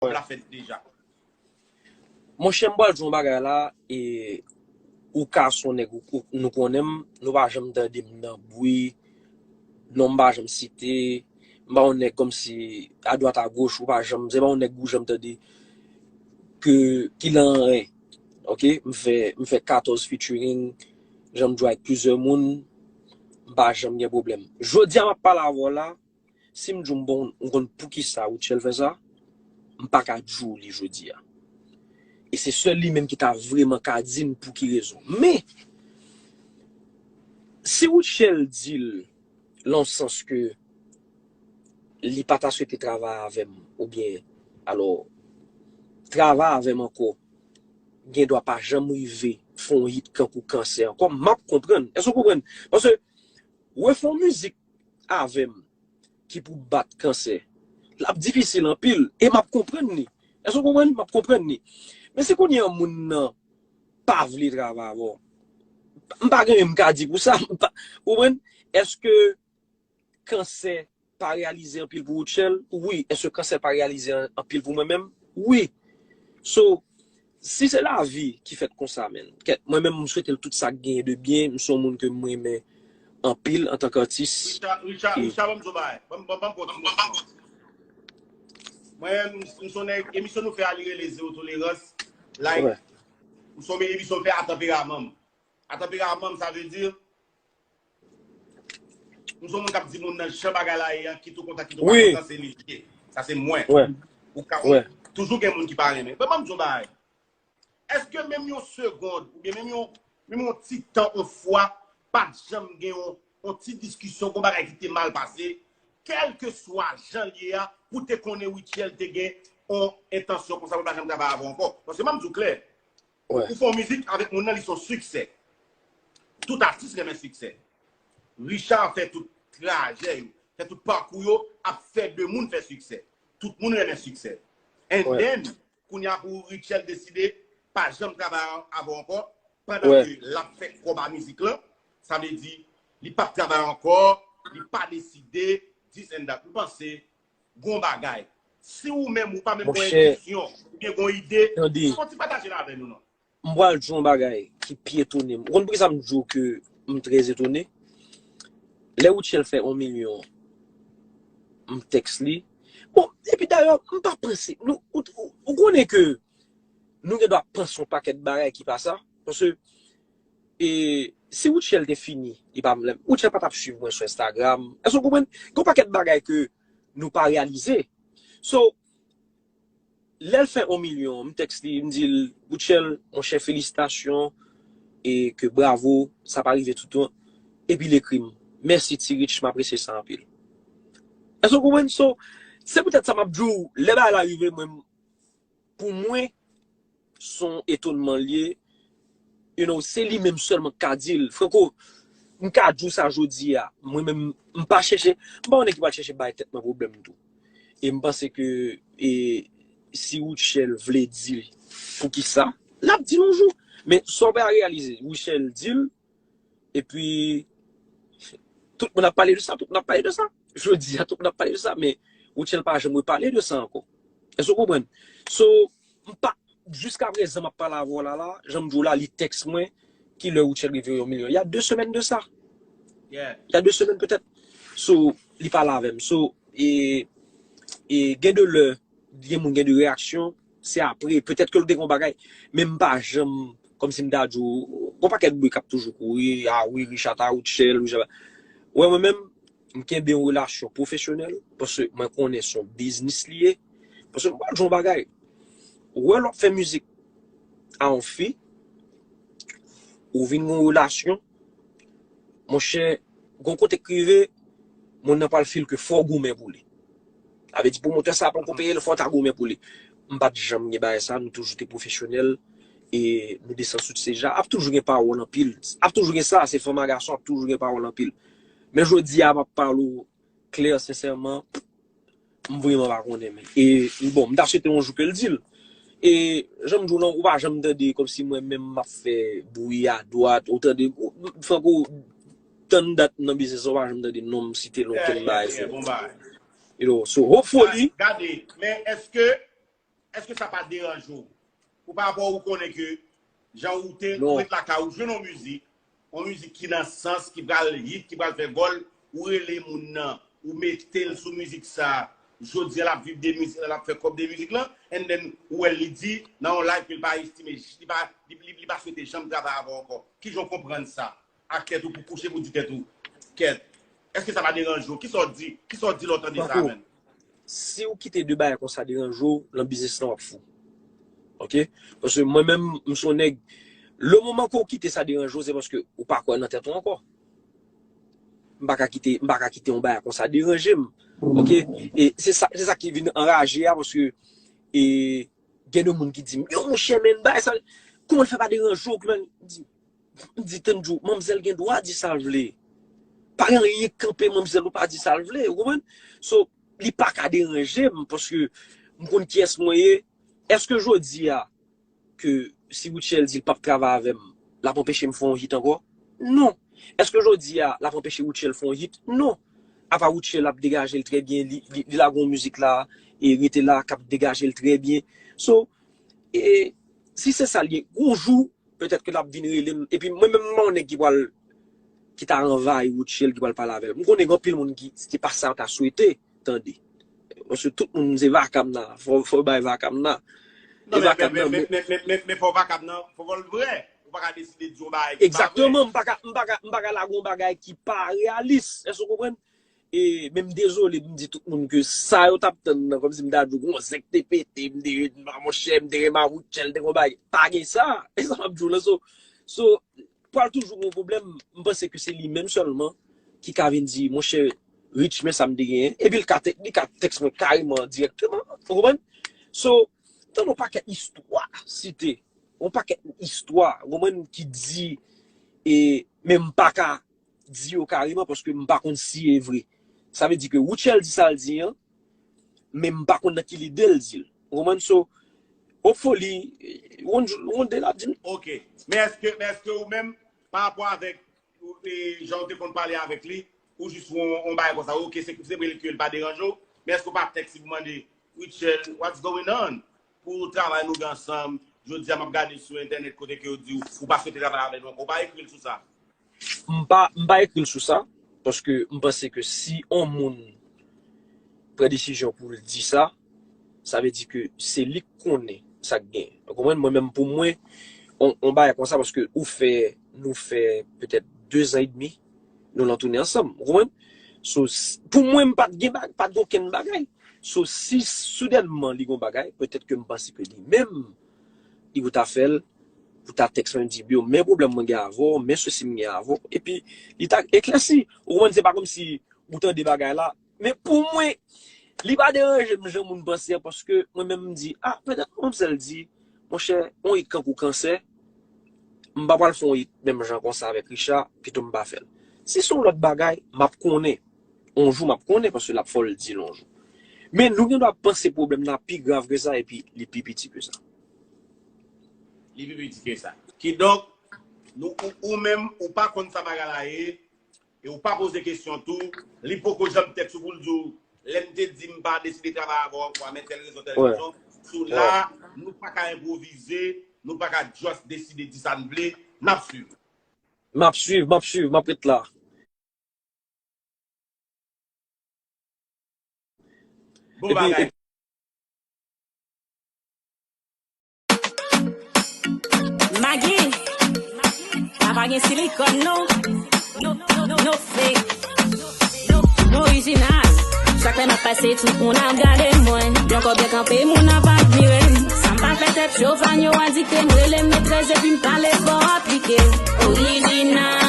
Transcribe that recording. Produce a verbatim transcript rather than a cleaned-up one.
kòb la fèt deja. Monchè, m pral di yon bagay la, e ou ka se yon nèg, ou, ou, nou konnen m, nou pa janm tande m nan bri, non m pa janm site, m pa yon nèg kòmsi adwat agoch, ou pa janm, se pa yon nèg ou janm tande ke, ki lan anyen. Ok, m fè, m fè katòz featuring, jan m jwe ak plizyè moun, m pa janm gen pwoblèm. Jodi a m ap pale avè w la, si m di w m bon, m konn poukisa Rutshelle fè sa, m pa ka di w li jodi a. E se sèl li menm ki ta vrèman ka di m pou ki rezon. Men, si Rutshelle di l, lan sans ke li pa ta swete travay avè m, oubyen, alò, travay avè m ankò, gen dwa pa janm rive fè yon hit kankou Kansè ankò, m ap konprann. Èske w konprann? Paske, refè yon mizik avè m ki pou bat Kansè, l ap difisil anpil, e m ap konprann li. Èske w konprann? M ap konprann li. Men si kounye a moun nan pa vle travay avè w, m pa gen anyen m ka di pou sa. M pa, ou konprann? Èske Kansè pa reyalize anpil pou Rutshelle? Wi. Èske Kansè pa reyalize an- anpil pou mwen menm? Wi. So, si se lavi ki fèt konsa, men, kèt, mwen menm, m swete l tout sa k genyen de byen. M se yon moun ke m renmen anpil antanke atis. Richard, Richard, Richard, ban m di w bagay. Ban m, ban m, ban m kontinye. Mwen, m, m se yon nèg, emisyon nou fè a, li rele Zewo Tolerans. Like, m se yon emisyon m fè a tanperaman m. A tanperaman m, sa vle di, m se yon moun k ap di moun nan jan bagay la ye a, kit ou kontan, kit ou pa kontan, se li l ye. Sa se mwen. Ou ka, toujou gen moun ki pa renmen. Men ban m di w bagay. Èske menm yon segond, oubyen menm yon, menm yon ti tan, yon fwa, pa t janm gen yon, yon ti diskisyon, yon bagay ki te mal pase, kèlkeswa jan l ye a, pou te konnen Rutshelle te gen yon entansyon konsa pou l pa janm travay avè w ankò? Paske m ap di w klè, ou fè yon mizik avèk moun nan, li se yon siksè. Tout atis renmen siksè. Richard fè tout trajè yo, fè tout pakou yo, ap fè de moun fè siksè. Tout moun renmen siksè. And then, kounye a pou Rutshelle deside pa janm travay avè w ankò, pandan ke l ap fè kòb a mizik lan, sa vle di, li p ap travay ankò, li pa deside, this and that. M panse, gon bagay. Si ou menm, ou pa menm gon entisyon, oubyen gon ide, fò w ti pataje l avè nou, non. M pral di w yon bagay ki pi etone m. Ou konn poukisa m di w ke m trè etone? Lè Rutshelle fè yon milyon, m tèks li. Bon, epi dayè, m pa panse. Nou, ou, ou, ou konnen ke nou gen dwa panse yon pakèt bagay ki pa sa. Paske, e, si Rutshelle te fini, li pa, Rutshelle pa t ap swiv mwen sou Instagram. Èske w konprann? Gen yon pakèt bagay ke nou pa reyalize. So, lè l fè yon milyon, m tèks li, m di l, Rutshelle, monchè, felisitasyon, e ke bravo, sa pa rive toutan. Epi l ekri m, mèsi Ti Rich, m apresye sa anpil. Èske w konprann? So, se poutèt sa m ap di w, lè bagay la rive, mwen, pou mwen, se yon etonman l ye, you know, se li menm sèlman k ka di l. Franco, m ka di w sa jodi a. Mwen menm, m pa chèche, m pa yon nèg ki pral chèche bay tèt mwen pwoblèm tou. E m panse ke, e, si Rutshelle vle di l poukisa, l ap di l yon jou. Men sa w pa reyalize, Rutshelle di l, epi tout moun ap pale de sa, tout moun ap pale de sa. Jodi a, tout moun ap pale de sa, men Rutshelle pa janm repale de sa ankò. Èske w konprann? So, m pa, jiska prezan m ap pale avè w la, la, jan m di w la, li tèks mwen, ki lè Rutshelle rive yon milyon. Il y a deux semaines de ça. Il y a deux semaines peut-être. So, li pale avè m. So, e, e gen de lè, gen moun gen de reyaksyon, se apre, petèt ke l te gen yon bagay, men m pa janm, kòmsi m ta di w, gon pakèt bri k ap toujou kouri, a wi, Richard ta Rutshelle, Richard ta. Wè, mwen menm, m kenbe yon relasyon pwofesyonèl, paske mwen konnen se yon biznis li ye. Paske m pral di w yon bagay, wè lè w ap fè mizik a yon fi, ou vin gen yon relasyon, monchè, gon kote k rive, moun nan pral feel ke fò w goumen pou li. Sa vle di pwomotè sa a poko peye l, fò w ta goumen pou li. M pa t janm gen bagay sa, nou toujou te pwofesyonèl, e nou desann sou stage la. Ap toujou gen pawòl anpil. Ap toujou gen sa, se fanm a gason, ap toujou gen pawòl anpil. Men jodi a, m ap pale w klè, sensèman, m vrèman pa konnen, men. E, bon, m ta swete yon jou ke l di l. E, jan m di w lan, ou pa janm tande kòmsi mwen menm m ap fè bri adwat, ou tande, ou, Franco, tann dat nan biznis, ou pa janm tande non m site non ken bagay. You know, so, hopefully. Gade, men èske Èske sa pa deranje w? Ou pa rapò ou konnen ke jan ou te, ou ret lakay ou, jwenn yon mizik, yon mizik ki nan sans, ki pral hit, ki pral fè gòl, ou rele moun nan, ou mete l sou mizik sa, jodi a l ap viv de mizik lan, l ap fè kòb de mizik lan, and then ou wè l li di nan yon live ke l pa estime, li pa, li, li, li pa swete janm travay avè w ankò. Kijan w konprann sa? Ak tèt ou pou kouche pou di tèt ou, kèt, èske sa pa deranje w? Kisa w di? Kisa w di lè w tande sa, menm? Si w kite de bagay konsa deranje w, nan biznis lan w ap fou. Oke? Paske mwen menm, m se yon nèg, le moman ke w kite sa deranje w, se paske ou pa kwè nan tèt ou ankò. M pa ka kite, m pa ka kite yon bagay konsa deranje m. Oke? E se sa, se sa ki vin anraje a, paske, e, gen de moun ki di m, yo, monchè, men bagay sa, kòman l fè pa deranje w? Kòman, m di, M di, tann Djou, manmzèl gen dwa di sa l vle. Pa gen anyen k kanpe manmzèl ou pa di sa l vle, ou konprann? So, li pa ka deranje m, paske m konn kiyès mwen ye. Èske jodi a, ke si Rutshelle di l p ap travay avè m, l ap anpeche m fè yon hit ankò? Non. Èske jodi a, l ap anpeche Rutshelle fè yon hit? Non. Apa Rutshelle ap degaje l trè byen, li, li, li lage yon mizik la, e rete la, k ap degaje l trè byen. So, e, si se sa l ye, yon jou, petèt ke l ap vin rele m. Epi mwen menm, m pa yon nèg ki pral, ki ta anvayi Rutshelle, ki pral pale avè l. M konnen gen anpil moun ki, se pa sa yo ta swete tande. Paske tout moun se vakam nan, fò, fò bay vakam nan. E vakam nan, men, men, men, men, men fò vakam nan, fò l vrè. Ou pa ka deside di yon bagay ki pa vrè. Egzakteman, m pa ka, m pa ka, m pa ka lage yon bagay ki pa reyalis. Èske w konprann? E, men m dezole, m di tout moun ke sa yo t ap tann nan, kòmsi m ta di w, gon zèk te pete, m te, monchè, m te renmen Rutshelle, te gon bagay. Pa gen sa. E sa m ap di w la, so, so, pral toujou gon pwoblèm, m panse ke se li menm sèlman ki ka vin di, monchè, Rich, men sa m te genyen. Epi l ka te-, li ka tèks mwen kareman, dirèkteman. Ou konprann? So, tann yon pakèt istwa site, yon pakèt istwa, ou konprann, ki di, e, men m pa ka di yo kareman paske m pa konn si e vre. Sa vle di ke Rutshelle di sa l di an, men m pa konn nan ki lide l di l. Ou konprann? So, hopefully, yon jou, yon de l ap di m. Ok. Men èske, men èske ou menm, pa rapò avèk, e, jan ou te konn pale avèk li, ou jis wè yon, yon bagay konsa, ok, se, se vre ke l pa deranje w, men èske ou pa tèks li pou mande, Rutshelle, what's going on? Pou travay nou gen ansanm, jodi a m ap gade sou entènèt kote ke yo di w, ou pa swete travay avè nou ankò, ou pa ekri l sou sa? M pa, m pa ekri l sou sa, paske m panse ke si on moun pran desizyon pou l di sa, sa vle di ke se li k konnen sa k gen. Ou konprann? Mwen menm, pou mwen, on, on bagay konsa, paske ou fè, nou fè petèt de zan edmi, nou lan tounen ansanm. Ou konprann? So, s-, pou mwen, m pa t gen ba-, pa t gen okenn bagay. So, si soudènman li gon bagay, petèt ke m panse ke li menm, li pou ta fè l, pou ta tèks mwen di, Bio, men pwoblèm mwen gen avè w, men sousi m gen avè w. Epi, li ta eklèsi. Ou konprann, se pa kòmsi ou tande bagay la. Men pou mwen, li pa deranje m jan moun panse an, paske mwen menm m di, a, petèt manmzèl di, monchè, on hit kankou kansè, m pa pral fè on hit menm jan konsa avèk Richard, pito m pa fè l. Si se yon lòt bagay, m ap konnen. On jou m ap konnen, paske l ap fò l di l on jou. Men nou gen dwa panse pwoblèm nan pi grav ke sa, epi li pi piti ke sa. Li pi piti ke sa. Kidonk, nou, ou, ou menm, ou pa konn sa bagay la ye, e ou pa poze kesyon tou, li poko janm tèks ou pou l di w, lè m te di m pa deside travay avè w ankò, men tèl rezon, tèl rezon. Sou la, nou pa ka enpwovize, nou pa ka just deside di sa n vle, n ap swiv. M ap swiv, m ap swiv, m ap ret la. Bon bagay. Maggi, sa pa gen silikòn non. No, no, no, no fake. No, no orijinal. Chak lè m ap pase, tout moun ap gade mwen. Yon kò byen kanpe, moun ap admire m. Sa m pa fè tèt cho, fan yo adikte m. Rele m metrès epi m pale fò aplike. Orijinal.